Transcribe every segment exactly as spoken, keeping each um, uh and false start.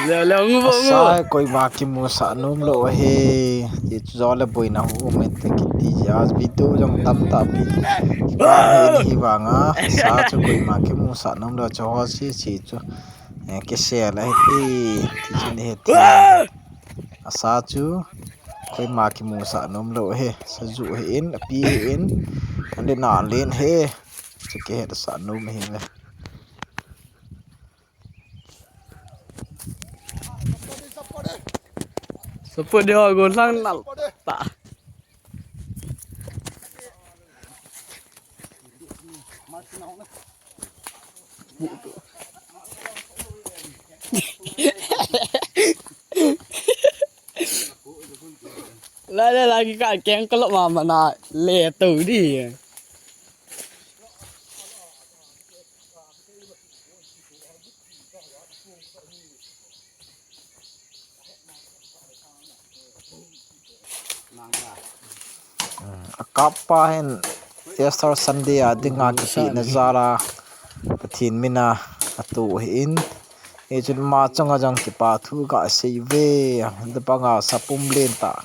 Leo, leo, ngu bo, ngu. Asa koima kimusah nom lou ahi. Ti chu jo le boina hu um inte kiti ji. As video jong tam ta pi. Kipa hi ni hi vanga. Asa chu koima kimusah nom lou chu ho si si chu. Eh, kisel ahi ti. Ti chu ni hi ti. Asa chu koima kimusah nom lou ahi. Saju hi in, api hi in. Alen alen hi. Chu kihet sah nom ahi ve. Support di ho, golang nal ta. La, la, la, kikah keng kalou mama na le tou di. Hmm, akap pa hin Easter Sunday a dinga kipehna jal a Pathen mina atu ahin. Hichun ama chunga jong kipa thu gasei uve. Hiti banga sapum lentah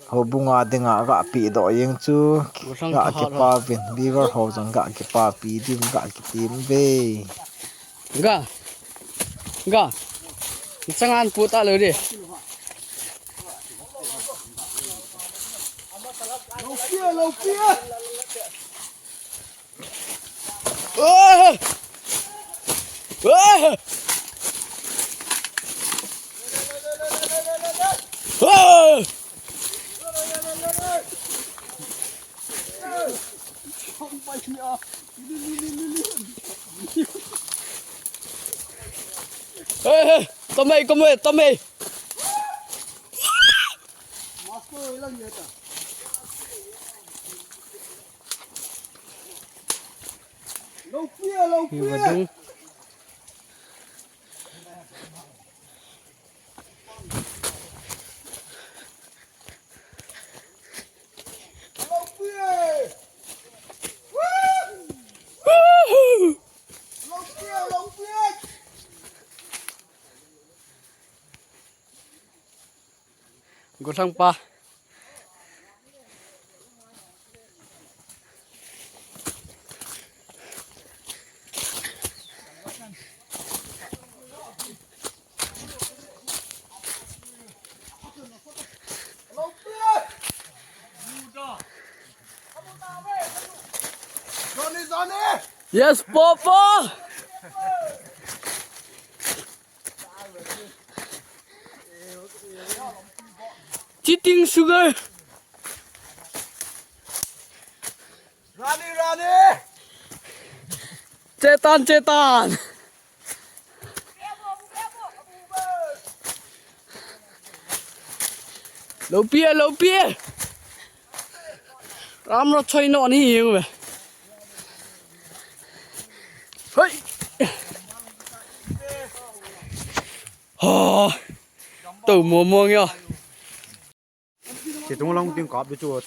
houbunga dinga gapeh doh jeng chu gakipa uvin, viewer ho jong gakipapi diu gakitem uve. Ga. Ga. Changan pu talou di. Lou pi e, lou pi e. Oh! Oh! Oh! Hey, hey, tome, tome, tome. Lou pi e, lou pi e. Golang pa. Yes, Papa! Cheating sugar. Rani, Rani. Chetan, Chetan. Lou pi e, lou pi e. Ram ro choi no ni hiu be. Hoi. Ha. Tou mo mo ngia. Ti tung long ting kap di chu.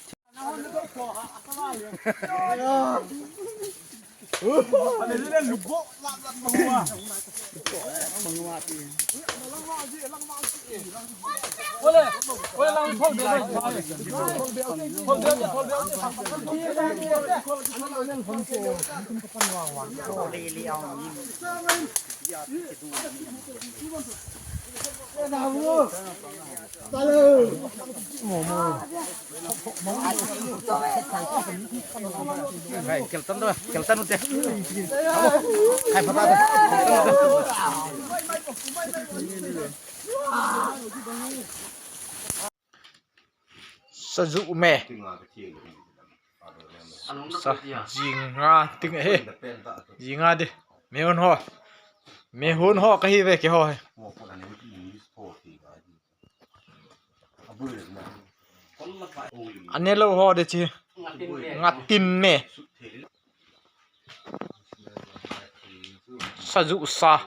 Keltan tu, keltan ute. Hai, patah tu. Saju me. Sa, jinga ting he. Jinga di. Mehun ho. Mehun ho kahi ve keiho he. Anelo ho de chi. Ngatin me. Saju sa.